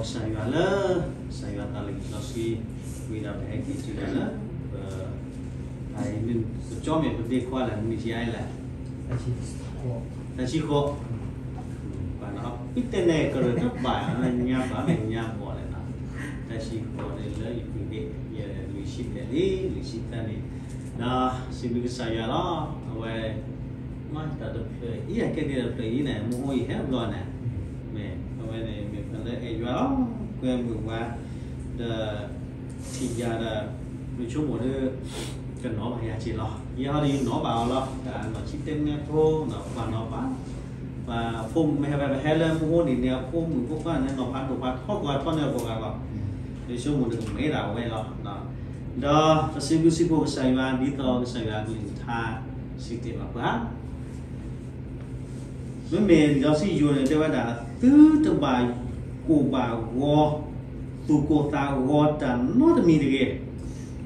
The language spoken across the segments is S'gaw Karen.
ကစၢ်ယွၤလၢ ကစၢ်ယွၤတၢ်လုၢ်လီၢ်စီဆှံ ဝံၤဒီးပဟဲက့ၤတုၤလၢ ပ ကၠီမ့ၢ်ပဒ့ခွါလဲၣ် မ့ၢ်ကလဲၣ် တၢ်ဆံဃိး, ပှၤနီၤ ပတဲန့ၣ် ကရၢၢ်တဘၣ် ညါဘၣ်မ့ၢ်ညါဘီၣ်လဲၣ်နီၤ, တၢ်ဆံဃိးန့ၣ်လၢယပုၢ်ဒ့ ယလွံၢ်ဆံဘျဲၣ်လံ လွံၢ်ဆံသၢန့ၣ်, ဒီးစံးဘျုးကစၢ်ယွၤလီၤ. အဝဲ မ့ၢ်တၢ်တဖျၢၣ်အံၤ အကဲဒ်တဖျၢၣ်အံၤန့ၣ် မ့ၢ်အိၣ်အံၤဟဲဘျီန့ၣ်, မ့ၢ်အဝဲန့ၣ် မ့ၢ်ပှၤလၢအဲၣ်ယွၤလီၤ, ကွဲမုာ်ဝဲ ဒီး ထံၣ်ယၤဒီး မ့ၢ်ဆိကမိၣ်ဒီး ကနီၣ်ဘၣ်ယၤက့ၤလီၤ. ယဲဟီဒီးယနီၣ်ဘၣ်အီၤလီၤ, တၢ်နီၢ်ဆံတဲနဲဖိ ပှၤနီၣ်ဘၣ်, ပှၤဖိမုၣ်မ့ၢ်ဟဲ ပဟဲလၢမူဟိန့ၣ်န့ၣ် အဖိမုၣ်ဖိခွါန့ၣ် နီၣ်ဖးဒိၣ်ဖးထီ ပှၤထီန့ၢ်ပှၤဂၤလီၤ. မ့ၢ်ဆိကမိၣ်ဒီးကမ့ၢ်ဒၣ်ဝဲလီၤ. ဒီးပစံးဘျုးစံးဖှိၣ်ကစၢ်ယွၤ ဒ်သိးကစၢ်ယွၤအကလုၢ်ကထါ စံးတ့ၢ်ဘၣ်ပှၤ မ့မ့ၢ်လံာ်စီဆှံယိၤန့ၣ် တဲဝဲဒၣ် သုတဘၣ်ကိၢ်ဘၣ်ဂီၤ သူၣ်ကိၢ်သးဂီၤတၢ်နီတမံၤတဂ့ၤ,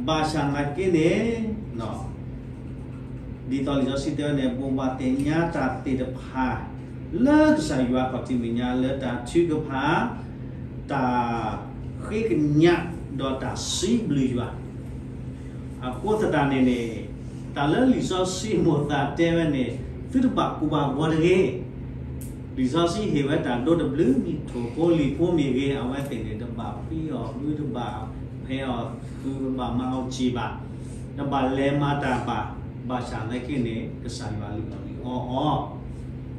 ဘၣ်ဆၣ်နာ်က့န့ၣ် ဒ်သိးလံာ်စီဆှံတဲဝဲန့ၣ် ဘိးဘၣ်သ့ၣ်ညါတၢ်သ့ၣ်တဖၣ် လၢကစၢ်ယွၤခီၣ်ထံးမဲာ်ညါ လၢတၢ်ထုကဖၣ်, တၢ်ဃ့ကညး ဒီးတၢ်စံးဘျုးယွၤ အဃိသတးန့ၣ်န့ၣ် တၢ်လၢလံာ်စီဆှံမိၢ်သးတဲဝဲန့ၣ် သုတဘၣ်ကိၢ်ဘၣ်ဂီၤတဂ့ၤ. လံာ်စီဆှံဟ့ၣ်ဝဲတၢ်ဒိတဘျုး မ့ၢ်ထိၣ်ဖိလံၣ်ဖိမ့ၢ်ဂ့ၤ အဝဲသ့ၣ်န့ၣ် တဘၣ်ဖှံအီၣ်ဘု တဘၣ်ဖဲးအီၣ်ဃု တဘၣ်မၤအီၣ်စံာ်ဘၣ်, တဘၣ်လဲၤမၤတၢ်ဘၣ်, ဘၣ်ဆၣ်သနာ်က့န့ၣ် ကစၢ်ယွၤလုၢ်အီၣ်လုၢ်အီအီၤ,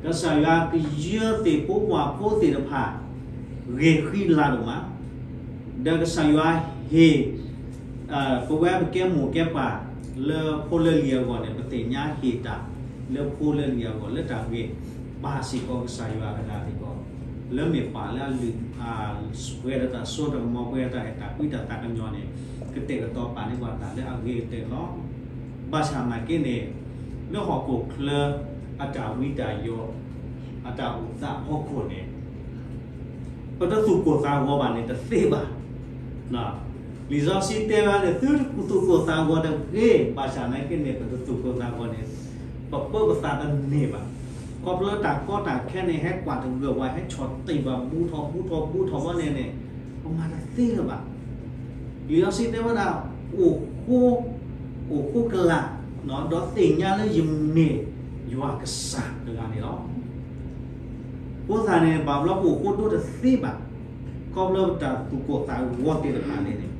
ကစၢ်ယွၤကယၢသ့ၣ်ဖိပှၢ်ဖိသ့ၣ်တဖၣ် ဂ့ၤဃံလၤဒိၣ်မး ဒီးကစၢ်ယွၤဟ့ၣ် ပဝဲပကဲမိၢ်ကဲပၢ် လၢဖိလၢလံၤအဂီၢ်န့ၣ် ပသ့ၣ်ညါဟ့ၣ်တၢ် လၢဖိလၢလံၤအဂီၢ် လၢတၢ်ဂ့ၤ ပၢ်စ့ၢ်ကီးကစၢ်ယွၤတဂၤစ့ၢ်ကီး လၢမ့ၢ်ပၢ်လၢအလုၢ် ပှဲၤဒီးတၢ်စိတၢ်ကမီၤ ပှဲၤဒီးတၢ်အဲၣ်တၢ်ကွံတၢ်သးကညီၤန့ၣ် ကတဲာ်ကတီၤပာ်န့ၢ်ပှၤတၢ်လၢအဂ့ၤကတၢၢ်လီၤ. ဘၣ်ဆၣ်နာ်က့န့ၣ် လၢဟီၣ်ခိၣ်ချၢ အတၢ်ဝံတၢ်ယိး အတၢ်အိၣ်သးဟီၣ်ခိၣ်န့ၣ် ပတသူၣ်ကိၢ်သးဂီၤဘၣ်န့ၣ် တသ့ဘၣ်. လံာ်စီဆှံတဲဝဲန့ၣ် သုတသူၣ်ကိၢ်သးဂီၤတဂ့ၤ, ဘၣ်ဆၣ်နာ်က့န့ၣ် ပတသူၣ်ကိၢ်သးဂီၤန့ၣ် ပပၢပသးတန့ၢ်ဘၣ်. ခီဖျိတၢ်ကီတၢ်ခဲန့ၣ် ဟဲကွၢ်တဂၢၢ်ဝဲ ဟဲဆီၣ်တံၢ်ဘၣ် ဘူးထီၣ်ဘူးထီၣ်ဘူးထီၣ်ဘီန့ၣ်န့ၣ် ပမၤတသ့လၢၤဘၣ်. လံာ်စီဆှံတဲဝဲဒၣ် အိၣ်ဃိ အိၣ်ဃိကလာ် ဒီးသ့ၣ်ညါလၢယမ့ၢ်ယွၤကစၢ်တဂၤန့ၣ်လီၤ. အဃိသတးန့ၣ် ဘၣ်ဘျီပအိၣ်ဃိဒိတသ့ဘၣ်, ခီဖျိပတၢ်သူၣ်ကိၢ်သးဂီၤသ့ၣ်တဖၣ်န့ၣ်န့ၣ်,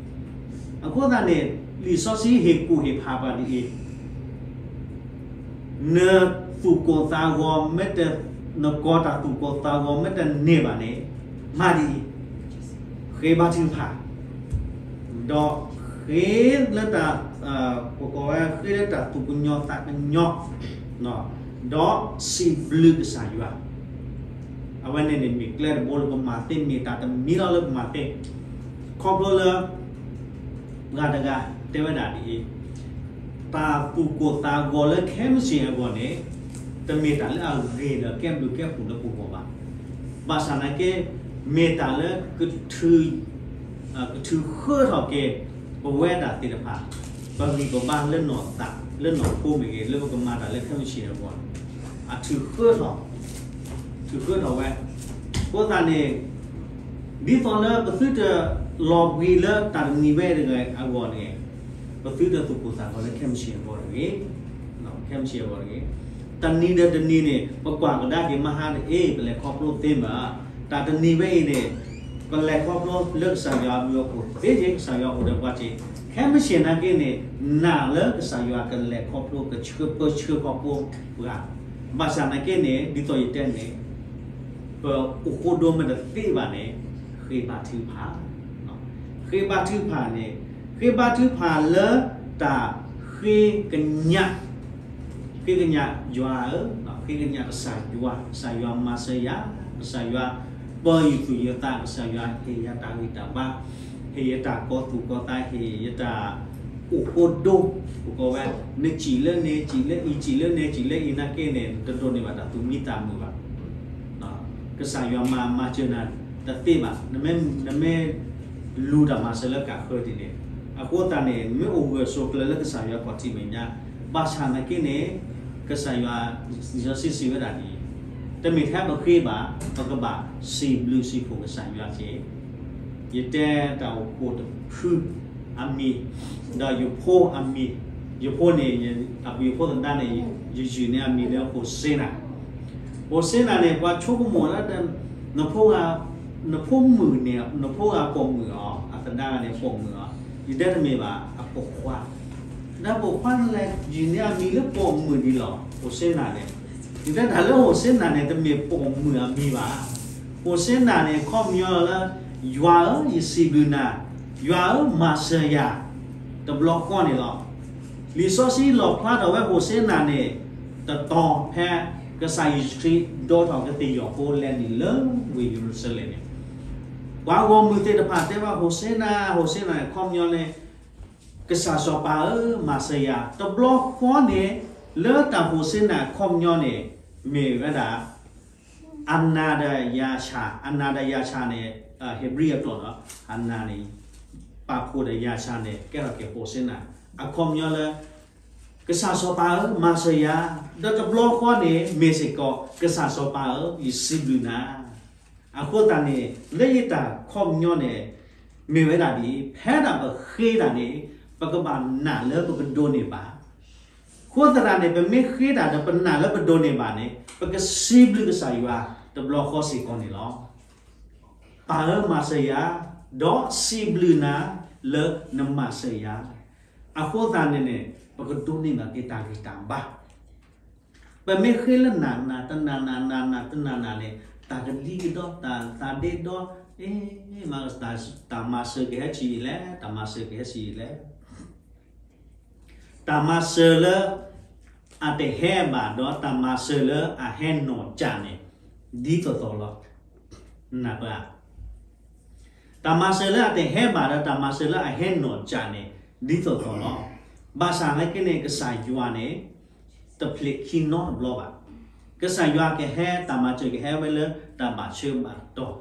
အဃိသတးန့ၣ် လံာ်စီဆှံဟ့ၣ်ကူၣ်ဟ့ၣ်ဖးပှၤဒ်အံၤ, နသူၣ်ကိၢ်သးဂီၤမ့ၢ်တ, နကီတၢ်သူၣ်ကိၢ်သးဂီၤမ့ၢ်တန့ၢ်ဘၣ်န့ၣ်, မၤဒ်အံၤ, ဃ့ဘါထုကဖၣ် ဒီးဃ့လၢတၢ်, ပကိးဝဲဃ့လၢတၢ်သူၣ်ကညီၤသးကညီၤ, ဒီးစံးဘျုးကစၢ်ယွၤ, အဝဲန့ၣ်န့ၣ်မ့ၢ်ကျဲတဘိလၢပမၤသ့, မ့ၢ်တၢ်တမံၤလီၤလၢပမၤသ့, ခီဖျိလၢ ပှၤတဂၤတဲဝဲဒၣ်ဒ်အံၤ, တၢ်သူၣ်ကိၢ်သးဂီၤလၢခဲမုၢ်ဆ့ၣ်အဂီၢ်န့ၣ်, တမ့ၢ်တၢ်လၢအဂ့ၤဒီးကဲဘျုးကဲဖှိၣ်လၢပဂီၢ်ဘၣ်. ဘၣ်ဆၣ်သနာ်က့ မ့ၢ်တၢ်လၢ ကထုးဃၢထီၣ်က့ၤ ပဝဲဒၣ်သ့ၣ်တဖၣ် ပဂံၢ်ပဘါလၢနီၢ်သး လၢနီၢ်ခိမ့ၢ်ဂ့ၤ လၢပကမၤတၢ်လၢခဲမုၢ်ဆ့ၣ်အဂီၢ်န့ၣ်, အထုးဃၢထီၣ်, ထုးဃၢထီၣ်ဝဲ, အဃိသတးန့ၣ် ဒ်သိးလၢပသုတလီၤဘှံးလၢတၢ်တမံၤဝဲတဂၤအဂီၢ်န့ၣ်, ပသုတသူၣ်ကိၢ်သးဂီၤလၢခဲမုၢ်ဆ့ၣ်အဂီၢ်တဂ့ၤ, ခဲမုၢ်ဆ့ၣ်အဂီၢ်တဂ့ၤ. တနံၤဒီးတနံၤန့ၣ် ပကွၢ်ကဒါက့ၤမဟါန့ၣ် အ့ ပလဲၤခီဖျိသ့မး, တၢ်တနံၤဝဲအံၤန့ၣ် ပလဲၤခီဖျိလၢကစၢ်ယွၤအဘျုးအဖှိၣ်သ့က့ၤ ကစၢ်ယွၤအိၣ်ဒီးပှၤက့ၤ, ခဲမုၢ်ဆ့ၣ်နာ်က့န့ၣ် နာ်လၢကစၢ်ယွၤကလဲၤခီဖျိ ကဆှၢပၢဆှၢခီဖျိပှၤ, ဘၣ်ဆၣ်နာ်က့န့ၣ် ဒ်သိးယတဲန့ၣ် ပအိၣ်ဃိဒိမ့ၢ်တသ့ဘၣ်န့ၣ် ဃ့ဘါထုကဖၣ်, ဃ့ဘါထုကဖၣ်န့ၣ် ဃ့ဘါထုကဖၣ်လၢတၢ်ဃ့ကညး, ဃ့ကညးယွၤဧၢ, ဃ့ကညးကစၢ်ယွၤ, ကစၢ်ယွၤမၤစၢၤယၤ, ကစၢ်ယွၤပၢယသူၣ်ယသး, ကစၢ်ယွၤဟ့ၣ်ယၤတၢ်ဂံၢ်တၢ်ဘါ, ဟ့ၣ်ယတၢ်ကီသူၣ်ကီသး, ဟ့ၣ်ယတၢ်အိၣ်ဃိဒိ, ပကိးဝဲ, နစံးလၢန့ၣ် စံးလၢအံၤ စံးလၢန့ၣ် စံးလၢအံၤနာ်က့န့ၣ် တဒိးန့ၢ်ဘၣ်တၢ်သူၣ်မံသးမုာ်ဘၣ်. ကစၢ်ယွၤမၤမၤစၢၤနၤတသ့ဘၣ်, နမ့ၢ်လူၤတၢ်မၤစၢၤလၢကးဃၢဒ်န့ၣ်, အဃိသတးန့ၣ် နမ့ၢ်အိၣ်ဂၢၢ်ဆိးကျၢၤလၢကစၢ်ယွၤခီၣ်ထံးမဲာ်ညါ, ဘၣ်ဆၣ်နာ်က့န့ၣ် ကစၢ်ယွၤ, လံာ်စီဆှံစံးဝဲဒၣ်ဒ်အံၤ, တမ့ၢ်ထဲပဃ့ဘၣ်, ပကဘၣ်စံးဘျုးစံးဖှိၣ်ကစၢ်ယွၤက့ၤ ယတဲတၢ်အိၣ်ဖှိၣ်တဖုအမံၤ, ဒီးယဖိအမံၤ, ယဖိန့ၣ်, အပူၤယဖိသဒါန့ၣ်, ယယုၢ်န့ၢ်အမံၤလၢဟိၣ်စ့နၤ. ဟိၣ်စ့နၤန့ၣ် ပှၤဆိကမိၣ်လၢ နဖိ, နဖိမုၣ်န့ၣ် နဖိဂၤပိာ်မုၣ်အီၤ, အသဒါဂၤန့ၣ်ပိာ်မုၣ်အီၤ, ယတဲတမ့ၢ်ဘၣ်, အပိာ်ခွါ, ဒီးပိာ်ခွါန့ၣ်လဲၣ်, ယုၢ်န့ၢ်အမံၤလၢပိာ်မုၣ်ဒ်လီၤ, ဟိၣ်စ့နၤန့ၣ်. ယတဲတၢ်လၢဟိၣ်စ့နၤန့ၣ် တမ့ၢ်ပိာ်မုၣ်အမံၤဘၣ်. ဟိၣ်စ့နၤန့ၣ် ခီပညီလၢ ယွၤဧၢ, ယစံးဘျုးနၤ, ယွၤဧၢ, မၤစၢၤယၤ, တဘျီဃီန့ၣ်လီၤ. လံာ်စီဆှံလီၣ်ဖျါထီၣ်ဝဲဟိၣ်စ့နၤန့ၣ် တတီၤဖဲကစၢ်ယ့ၣ်ၡူးခရံာ်ဒိးထီၣ်ကသ့ၣ်ယီၤဖိလဲၤနုာ်လၢဝ့ၢ်ယရူၤၡလ့ၣ်န့ၣ်, ပှၤဂီၢ်မုၢ်သ့ၣ်တဖၣ်တဲဘၣ်ဟိၣ်စ့နၤ, ဟိၣ်စ့နၤန့ၣ် ခီပညီန့ၣ် ကစၢ်စီၤပၤဧၢ, မၤစၢၤယၤ, တဘျီဃီန့ၣ် လၢတၢ်ဟိၣ်စ့နၤအခီပညီန့ၣ် မ့ၢ်ဝဲဒၣ် အနၤဒီးယၤဆၣ်, အနၤဒီးယၤဆၣ်န့ၣ် ဧ့ၤဘြံၤအကျိာ်ဒီး အနၤန့ၣ် ပာ်ဖှိၣ်ဒီးယၤဆၣ်န့ၣ် ကဲထီၣ်က့ၤဟိၣ်စ့နၤ, အခီပညီလၢ ကစၢ်စီၤပၤဧၢ, မၤစၢၤယၤ, ဒီးတဘျီဃီန့ၣ် မ့ၢ်စ့ၢ်ကီး ကစၢ်စီၤပၤဧၢ, ယစံးဘျုးနၤ. အဃိသတးန့ၣ် လၢယတၢ်ခီပညီန့ၣ် မ့ၢ်ဝဲဒၣ်ဒ်အံၤ, ဖဲဒၣ်ပဃ့တၢ်န့ၣ် ပကဘၣ်နာ်လၢပကဒိးန့ၢ်ဘၣ်. အဃိသတးန့ၣ် ပမ့ၢ်ဃ့တၢ်ဒီးပနာ်လၢပဒိးန့ၢ်ဘၣ်န့ၣ် ပကစံးဘျုးကစၢ်ယွၤတဘျီဃီစ့ၢ်ကီးန့ၣ်လီၤ. ပၢ်ဧၢမၤစၢၤယၤ, ဒီးစံးဘျုးနၤလၢနမၤစၢၤယၤ. အဃိသတးန့ၣ်န့ၣ် ပကဒိးန့ၢ်ဘၣ်က့ၤတၢ်ဂံၢ်တၢ်ဘါ ပမ့ၢ်ဃ့လၢနၤနၤ တနၤနၤ နၤနၤ တနၤနၤန့ၣ် တၢ်ကဒံကဒီ တၢ်သးဒ့ဒီ, အ့ တၢ်မၤစၢၤကဟဲဆံးအံၤလဲၣ်, တၢ်မၤစၢၤကဟဲဆံးအံၤလဲၣ်. တၢ်မၤစၢၤလၢအတဟဲဘၣ်ဒီး တၢ်မၤစၢၤလၢအဟဲနီၢ်ကၠးန့ၣ် ဒ်သိးသိးလီၤ. နၢ်ပၢၢ်ဧါ. တၢ်မၤစၢၤလၢအတဟဲဘၣ်ဒီး တၢ်မၤစၢၤလၢအဟဲနီၢ်ကၠးန့ၣ် ဒ်သိးသိးလီၤ. ဘၣ်ဆၣ်သနာ်က့န့ၣ် ကစၢ်ယွၤန့ၣ် တဖျဲးခံနီတဘျီဘၣ်. ကစၢ်ယွၤကဟဲ တၢ်မၤစၢၤကဟဲဝဲလၢတၢ်ဘၣ်ဆၢဘၣ်တီၢ်.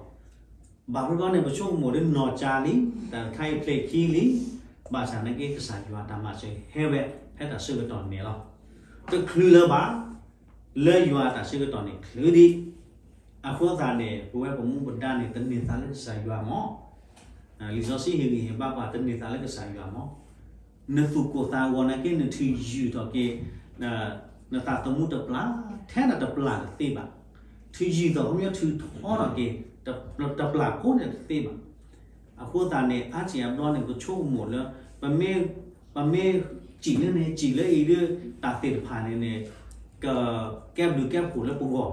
ဘၣ်မနုၤဃိန့ၣ် ပဆိကမိၣ်လၢနီၢ်ကၠးလံ, တၢ်တခါအံၤဖျဲးခံလံ, ဘၣ်ဆၣ်သနာ်က့ ကစၢ်ယွၤတၢ်မၤစၢၤဟဲဝဲဖဲတၢ်ဆၢကတီၢ်န့ၣ်လီၤ. တချုးလၢၤဘၣ်, လၢယွၤတၢ်ဆၢကတီၢ်န့ၣ်ချုးဒံး. အဃိသတးန့ၣ် ပဝဲပမူပဒါန့ၣ် တန့ၢ်သးလၢကစၢ်ယွၤမး. လံာ်စီဆှံဟ့ၣ်ဂံၢ်ဟ့ၣ်ဘါပှၤ တန့ၢ်သးလၢကစၢ်ယွၤမး. နသူၣ်ကိၢ်သးဂီၤနာ်က့ နထုးယုၢ်ထီၣ်က့ၤ နသးသမူတပျၢ် ထဲနတပျၢ်တသ့ဘၣ်. ထုးယုၢ်ထီၣ် မ့ၢ်ထုးထီထီၣ်က့ၤ တပျၢ်ဖိန့ၣ်တသ့ဘၣ်. အဃိသတးန့ၣ် အါတံၢ်အါဘျီန့ၣ် ပဆိကမိၣ်လၢ ပမ့ၢ်, ပမ့ၢ်စံၣ်လၢန့ၣ် စံၣ်လၢအံၤဒီး တၢ်သ့ၣ်တဖၣ်န့ၣ်န့ၣ် ကကဲဘျုးကဲဖှိၣ်လၢပဂီၢ်.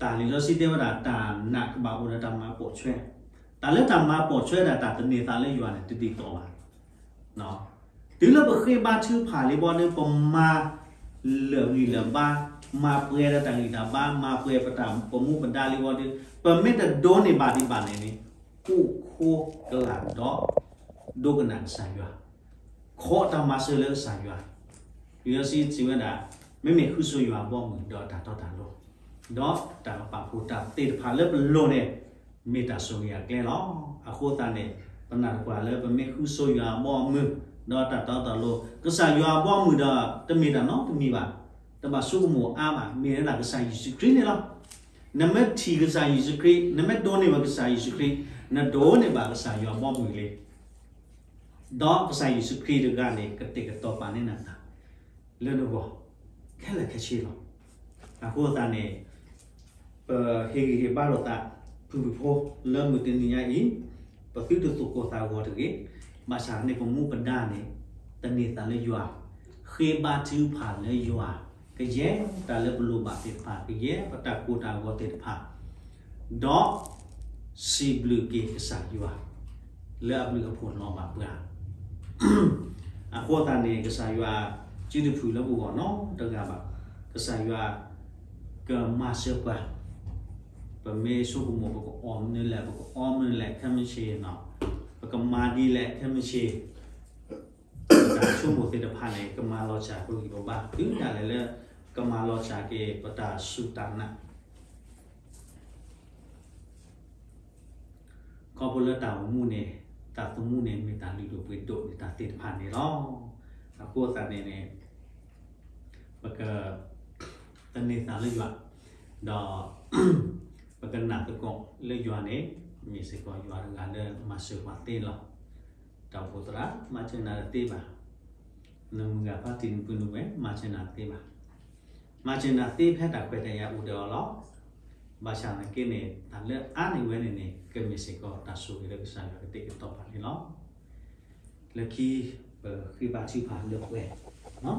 တၢ်လံာ်စီဆှံတဲဝဲဒၣ် တၢ်နာ်ကဘၣ်အိၣ်ဒီးတၢ်မၤပိာ်ထွဲ. တၢ်လၢတၢ်မၤပိာ်ထွဲဒၣ်တၢ်တန့ၢ်သးလၢယွၤန့ၣ် တဒ်သိးဘၣ်. တုၤလၢပဃ့ဘါထုကဖၣ်လံဘီဒီး ပမၤလၢာ်ဂံၢ်လၢာ်ဘါ, မၤပှဲၤဒီးတၢ်ဂံၢ်တၢ်ဘါ, မၤပှဲၤပတၢ်ပမူပဒါလံဘီဒီး ပမ့ၢ်တဒိးန့ၢ်ဘၣ်ဒံးဘၣ်န့ၣ်န့ၣ် ကိၣ်ခိကလာ်ဒီး ဒိကနၣ်ကစၢ်ယွၤ, ခိးတၢ်မၤစၢၤလၢကစၢ်ယွၤ. လံာ်စီဆှံစံးဝဲဒၣ် မ့မ့ၢ်ဃုဆိယွၤအဘီအမုၢ်ဒီးတၢ်တီတၢ်လိၤ, ဒီးတၢ်ကပာ်ဖှိၣ်တၢ်သ့ၣ်တဖၣ်လၢပလိၤန့ၣ် မ့ၢ်တၢ်ဆိၣ်ဂ့ၤအကျဲလီၤ. အဃိသတးန့ၣ် ပနာ်သပှၢ်လၢပမ့ၢ်ဃုဆိယွၤအဘီအမုၢ် ဒီးတၢ်တီတၢ်လိၤ, ကစၢ်ယွၤအဘီအမုၢ်ဒီး တမ့ၢ်တၢ်နီတမံၤဘၣ်, တဘၣ်ဆိကမိၣ်အါဘၣ်, မ့ၢ်ဝဲဒၣ်ကစၢ်ယ့ၣ်ၡူးခရံာ်န့ၣ်လီၤ. နမ့ၢ်ထံၣ်ကစၢ်ယ့ၣ်ၡူးခရံာ်, နမ့ၢ်ဒိးန့ၢ်ဘၣ်ကစၢ်ယ့ၣ်ၡူးခရံာ်, နဒိးန့ၢ်ဘၣ်ကစၢ်ယွၤအဘီအမုၢ်လံ. ဒီးကစၢ်ယ့ၣ်ၡူးခရံာ်တဂၤန့ၣ် ကတဲာ်ကတီၤပာ်န့ၢ်နၤတၢ် လၢနဂီၢ် ခဲလၢာ်ခဲဆ့လီၤ. အဃိသတးန့ၣ် ပဟ့ၣ်ဂံၢ်ဟ့ၣ်ဘါလိာ်သး ဖုၣ်ဖုၣ်ဖိ လၢမုၢ်တနံၤညါအံၤ, ပသုတသူၣ်ကိၢ်သးဂီၤတဂ့ၤ. ဘၣ်ဆၣ်န့ၣ် ပမူပဒါန့ၣ် တန့ၢ်သးလၢယွၤ, ဃ့ဘါထုကဖၣ်လၢယွၤ, ကယဲၢ်တၢ်လၢပလိၣ်ဘၣ်သ့ၣ်တဖၣ်, ကယဲၢ်ပတၢ်ကိၢ်တၢ်ဂီၤသ့ၣ်တဖၣ်, ဒီးစံးဘျုးက့ၤကစၢ်ယွၤ လၢအဘျုးအဖှိၣ်လီၤဘၣ်ပှၤ. အဃိသတးန့ၣ် ကစၢ်ယွၤစုတဖုၣ်လၢပဂီၢ်နီတဂၤဘၣ်. ကစၢ်ယွၤကမၤစၢၤပှၤ. ပမ့ၢ်ဆိကမိၣ် ပကအီၣ်မနုၤလဲၣ်, ပကအီမနုၤလဲၣ် ခဲမုၢ်ဆ့ၣ်နီၤ, ပကမၤဒ်လဲၣ် ခဲမုၢ်ဆ့ၣ်, ပတၢ်ဆိကမိၣ်သ့ၣ်တဖၣ်န့ၣ် ကမၤလီၤစၢ်ပဂံၢ်ပဘါ တုၤဒၣ်လဲာ်လၢ ကမၤလီၤစၢ်က့ၤပတၢ်စူၢ်တၢ်နာ် ခီဖျိလၢတၢ်အိၣ်မူန့ၣ် တၢ်သမူန့ၣ် မ့ၢ်တၢ်လုၢ်ဒိၣ်ပှ့ၤဒိၣ်န့ၣ် တၢ်သ့ၣ်တဖၣ်န့ၣ်လီၤ. အဃိသတးန့ၣ်န့ၣ် ပက တန့ၢ်သးလၢယွၤ, ဒီး ပကနာ်သကိးလၢယွၤန့ၣ် မ့ၢ်စ့ၢ်ကီးယွၤတဂၤလၢမၤစၢၤပှၤသ့လီၤ. တၢ်အိၣ်ဖှိၣ်သရၣ် မၤစၢၤနၤတသ့ဘၣ်. နမုၢ်ဂၤဖါတံၢ်နပုၢ်နဝဲၢ် မၤစၢၤနၤတသ့ဘၣ်. မၤစၢၤနၤသ့ဖဲတၢ်ခွဲးတၢ်ယာ်အိၣ်ဒီးအီၤလီၤ. ဘၣ်ဆၣ်သနာ်က့န့ၣ် တၢ်လၢအါန့ၢ်ဝဲန့ၣ်န့ၣ် ကမ့ၢ်စ့ၢ်ကီးတၢ်ဆိၣ်ဂ့ၤလၢကစၢ်ယွၤကတဲာ်ကတီၤပာ်န့ၣ်လီၤ. လၢခံ ပဃ့ဘါထုကဖၣ်လၢပှဲၤ,